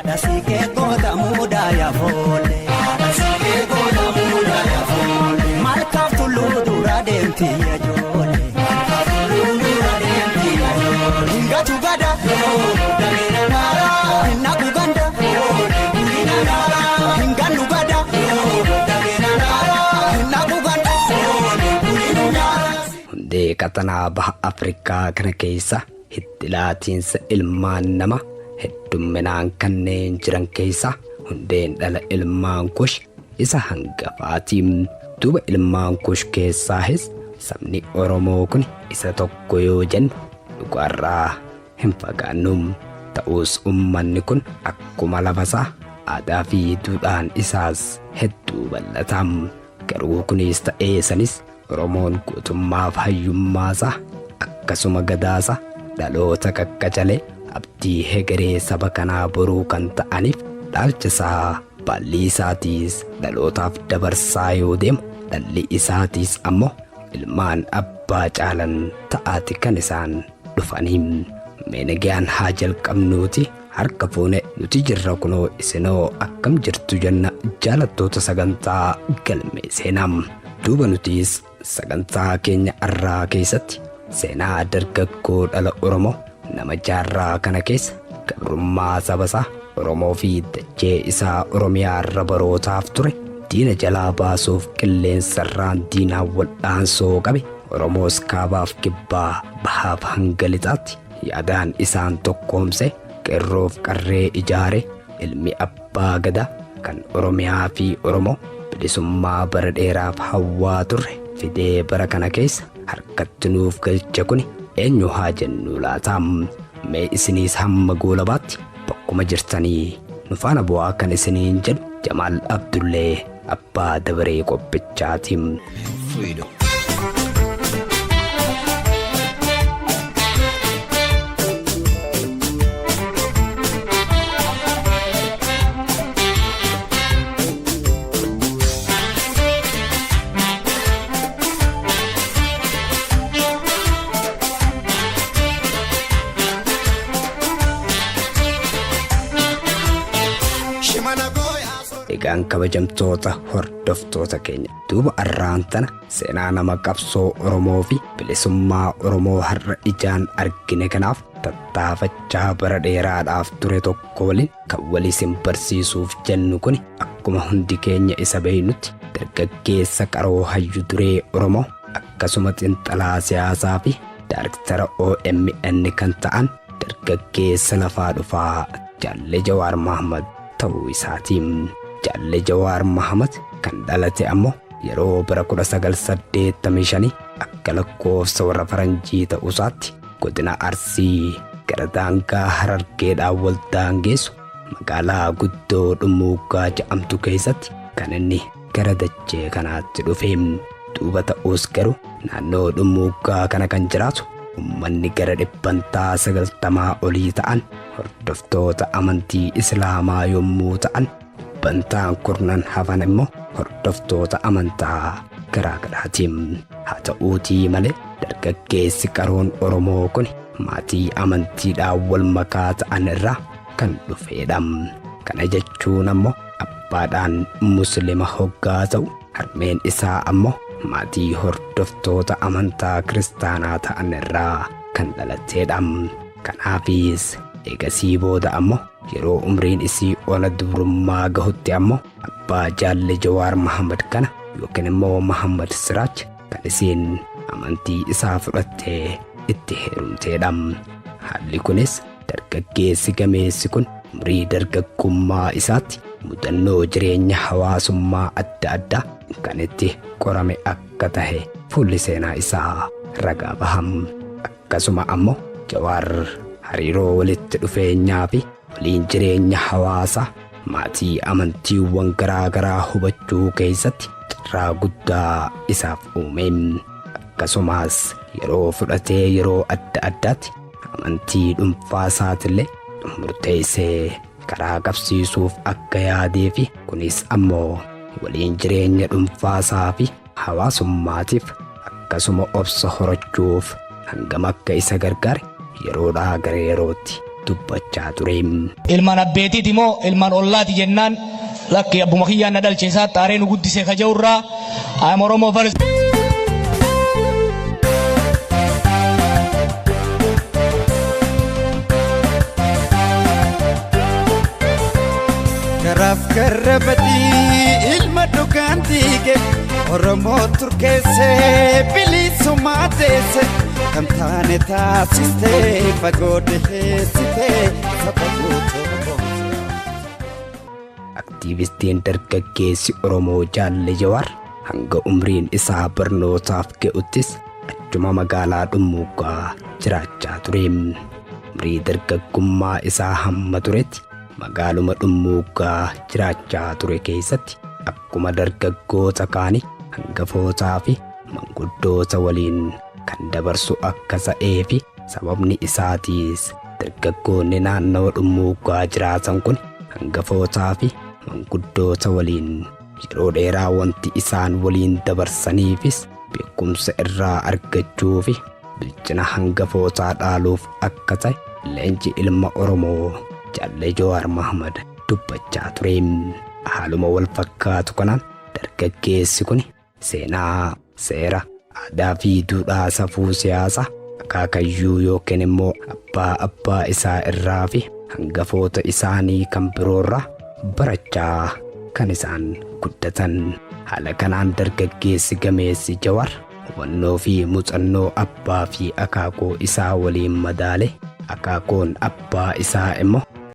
Haadha siiqee goota muudaa yaafoole. Haadha siiqee goota muudaa yaafoole. Malkaaf tulluu dura deemti yajoole. Malkaaf tulluu dura deemti yajoole. Hingatu gada. Damina naara. Hinnaku ganda. Damina naara. Hingannu gada. Damina naara. Hinnaku ganda. Damina naara. Hundee qaxanaa baha Afrikaa kana keessa hiddi laatiinsa ilmaan nama heddumminaan kanneen jiran keessa hundeen dhala ilmaan Kush isa hangafaati. Duuba ilmaan Kush keessaahis sabni Oromoo kun isa tokko yoo jennu dhugaarraa hin fagaannu. Ta'us ummanni kun akkuma lafasaa aadaa fi duudhaan isaas hedduu bal'ata. Garuu kunis ta'ee sanis Oromoon gootummaaf hayyummaasaa akkasuma gadaasa dhaloota qaqqacalee abdii hegeree saba kanaa boruu kan ta'aniif dhaalcha isaa baallii isaatiis dhalootaaf dabarsaa yoo deemu dhalli isaatiis ammoo ilmaan abbaa caalan ta'aati kan isaan dhufanii. Mee nagaan haa jalqabnuuti harka fuune nuti jirra kunoo isinoo akkam jirtu jenna jaalattoota sagantaa galmee seenaa. Duuba nutiis sagantaa keenya arraa keessatti seenaa dargaggoo dhala Oromoo nama jaarraa kana keessa gabrummaa sabasaa Oromoo fi dachee isaa Oromiyaa irra barootaaf ture diina jalaa baasuuf qilleensarraan diinaan wal'aansoo qabe Oromoos kaabaaf kibbaa bahaaf hanga lixaatti yaadaan isaan tokkoomse qeerroof qarree ijaare ilmi abbaa gadaa kan Oromiyaa fi Oromoo bilisummaa bara dheeraaf hawwaa turre fidee bara kana keessa harkatti nuuf galche kuni eenyu haa jennu laata? Mee isiniis hamma goolabaatti bakkuma jirtanii nu faana bu'aa kan isiniin jedhu Jamaal Abdullee abbaa dabaree qophichaati. Freedom. Egaan kabajamtoota hordoftoota keenya duuba arraan tana seenaa nama qabsoo Oromoo fi bilisummaa Oromoo har'a ijaan argine kanaaf tattaafachaa bara dheeraadhaaf ture tokko waliin kan wal isin barsiisuuf jennu kuni akkuma hundi keenya isa beeknutti dargaggeessa qaroo hayyu duree Oromoo akkasuma xinxalaa siyaasaa fi daariktara OMN kan ta'an dargaggeessa lafaa dhufaa Jaalle Jawaar Mahmad ta'uu isaatiin. Jaalle Jawaar Mahmad kan dhalate ammoo yeroo bara 1985 akka lakkoofsa warra faranjii ta'uusaatti godina Arsii gara daangaa Harargeedhaan wal daangeessu magaalaa guddoo Dhummuuggaa jedhamtu keessatti kan inni gara dachee kanaatti dhufe. Duuba ta'us garuu naannoo Dhummuuggaa kana kan jiraatu ummanni gara 90% olii ta'an hordoftoota amantii Islaamaa yommuu ta'an dhibbantaan kurnan hafan immoo hordoftoota amantaa garaa garaati. Haa ta'uutii malee dargaggeessi qaroon Oromoo kun maatii amantiidhaan wal makaa ta'an irraa kan dhufeedha. Kana jechuun ammoo abbaadhaan Muslima hoggaa ta'u harmeen isaa ammoo maatii hordoftoota amantaa kiristaanaa ta'an irraa kan dhalatteedha. Kanaafis eegasii booda ammoo yeroo umriin isii ona dubrummaa gahutti ammoo abbaa Jaalle Jawaar Mahammad kana yookiin immoo Mahammad Siraaj kan isiin amantii isaa fudhattee itti heerumteedha. Haalli kunis dargaggeessi gameessi kun umrii dargaggummaa isaatti mudannoo jireenya hawaasummaa adda addaa kan itti qorame akka tahe fuulli seenaa isaa ragaa baham. Akkasuma ammoo Jawaar hariiroo walitti dhufeenyaa fi waliin jireenya hawaasaa maatii amantiiwwan garaa garaa hubachuu keessatti carraa guddaa isaaf uume. Akkasumas yeroo fudhatee yeroo adda addaatti amantii dhuunfaa isaatillee murteessee karaa qabsiisuuf akka yaadee fi kunis ammoo waliin jireenya dhuunfaa isaa fi hawaasummaatiif akkasuma obsa horachuuf hangam akka isa gargaare yeroodhaa gara yerootti dubbachaa ture. Ilmaan abbeetiiti moo ilmaan ollaati jennaan, lakki, abbuma kiyyaan na dhalche, isaa xaaree nu guddise ka jedhurraa I am Oromo first. Karaaf karra badii ilma dhugaan diige, Oromoo turkeessee bilisummaa deesse, kan taane taasistee fagoo dhiheessitee saba guutuu boonse. Aktiivistiin dargaggeessi Oromoo Jaalle Jawaar hanga umriin isaa barnootaaf ga'uttis achuma magaalaa Dhummuugaa jiraachaa ture. Umrii dargaggummaa isaa hamma turetti magaaluma Dhummuugaa jiraachaa ture keessatti akkuma dargaggoota kaanii hangafootaa fi manguddoota waliin kan dabarsu akka ta'ee fi sababni isaatiis dargaggoonni naannawa Dhummuugaa jiraatan kun hangafootaa fi manguddoota waliin yeroo dheeraa wanti isaan waliin dabarsaniifis beekumsa irraa argachuu fi bilchina hangafootaa dhaaluuf akka ta'e leenci ilma Oromoo Jaalle Jawaar Mahmad dubbachaa ture. Haaluma wal fakkaatu kanaan dargaggeessi kun seenaa, seera, aadaa fi duudhaa safuu siyaasaa akaakayyuu yookiin immoo abbaa abbaa isaa irraa fi hangafoota isaanii kan biroorraa barachaa kan isaan guddatan. Haala kanaan dargaggeessi gameessi Jawaar hubannoo fi muuxannoo abbaa fi akaakuu isaa waliin madaale, akaakuun abbaa isaa immoo